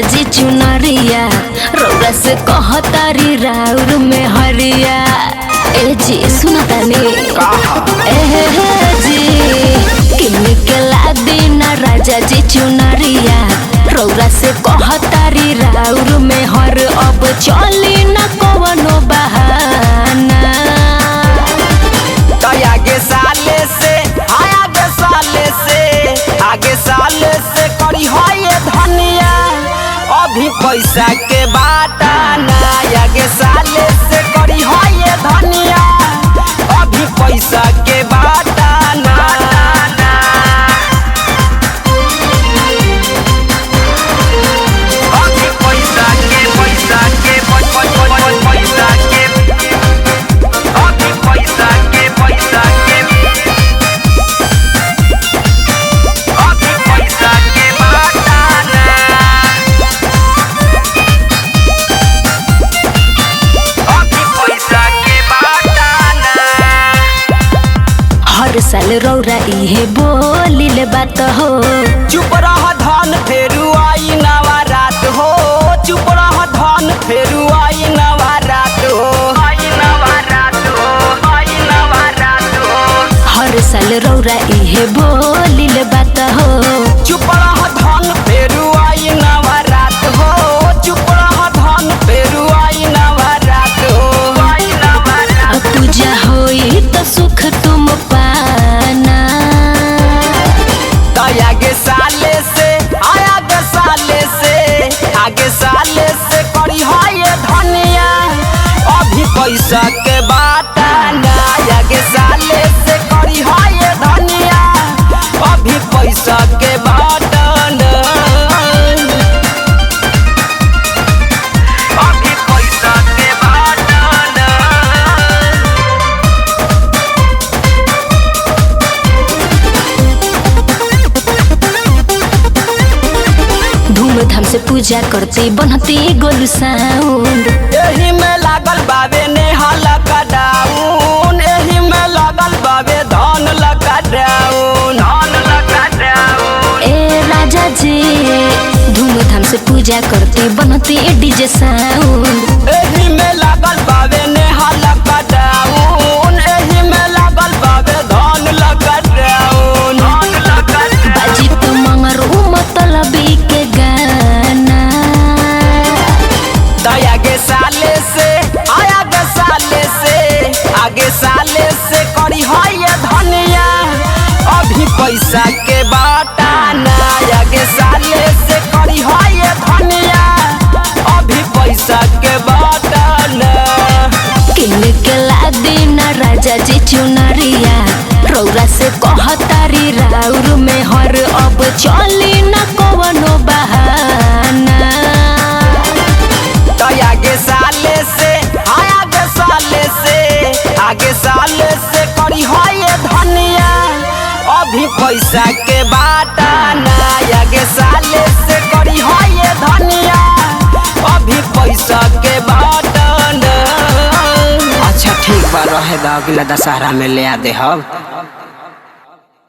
जी चुनरिया, रौरा से कहतारी राउर में हरिया। ए जी सुनतानी, ए जी किन के ला दीना राजा जी चुनरिया, रौरा से कहतारी राउर में हर। अब चली न कवनो बहाना। आगे साले से, आगे साले से, आगे साले से करी है धनिया, अभी पैसा के बाटा ना। आगे साले से करी है धनिया, अभी पैसा के बाटा ना। अभी पैसा के, पैसा के, पैसा के, अभी पैसा के, पैसा के, अभी पैसा के बाटा ना। अभी पैसा के बाटा ना। हर साल रौरा इहे बोलिले बात हो। चुप रह धन फेरू आई नवा रात हो। चुप रह धन फेरू आई नवा रात हो। आई नवा रात हो, आई नवा रात हो। हर साल रौरा इहे बोलिले बात हो। चुप रह धन फेरू आई नवा रात हो। चुप रह धन फेरू आई नवा रात हो। आई नवा रात। पूजा होई तो सुख तुम पाना। तो आगे साले से, आगे साले से, आगे साले से करी है धनिया, अभी पैसा के बाटा ना। आगे साले से करी है धनिया, अभी पैसा के बाटा ना। अभी पैसा के बाटा ना। धूमधाम से पूजा करती बनती गोलू साउंड। एही में लागल बाबे नेहा लकडाउन, एही में लागल बाबे धन लकडाउन, धन लकडाउन। ए राजा जी धूमधाम से पूजा करती बनती डीजे साउंड। एही में लागल बाबे नेहा लकडाउन, एही में लागल बाबे धन लकडाउन, धन लकडाउन। बाजी तो मंगरू मतलबी के गाना। तो आगे साले से, आगे साले से, आगे साले से करी है धनिया, अभी पैसा के बाटा ना। आगे साले से करी है धनिया, अभी पैसा के बाटा ना। किन के ला दीना राजा जी चुनरिया, रौरा से कहतारी राउर में हर। अब चली न कवनो बहाना। तो आगे साले से, आगे साले से, आगे साले से करी है धनिया, अभी पैसा के बाटा ना। आगे साले से करी है धनिया, अभी पैसा के बाटा ना। अच्छा ठीक बा, रहे दा, अगला दशहरा में ले आ दे हम।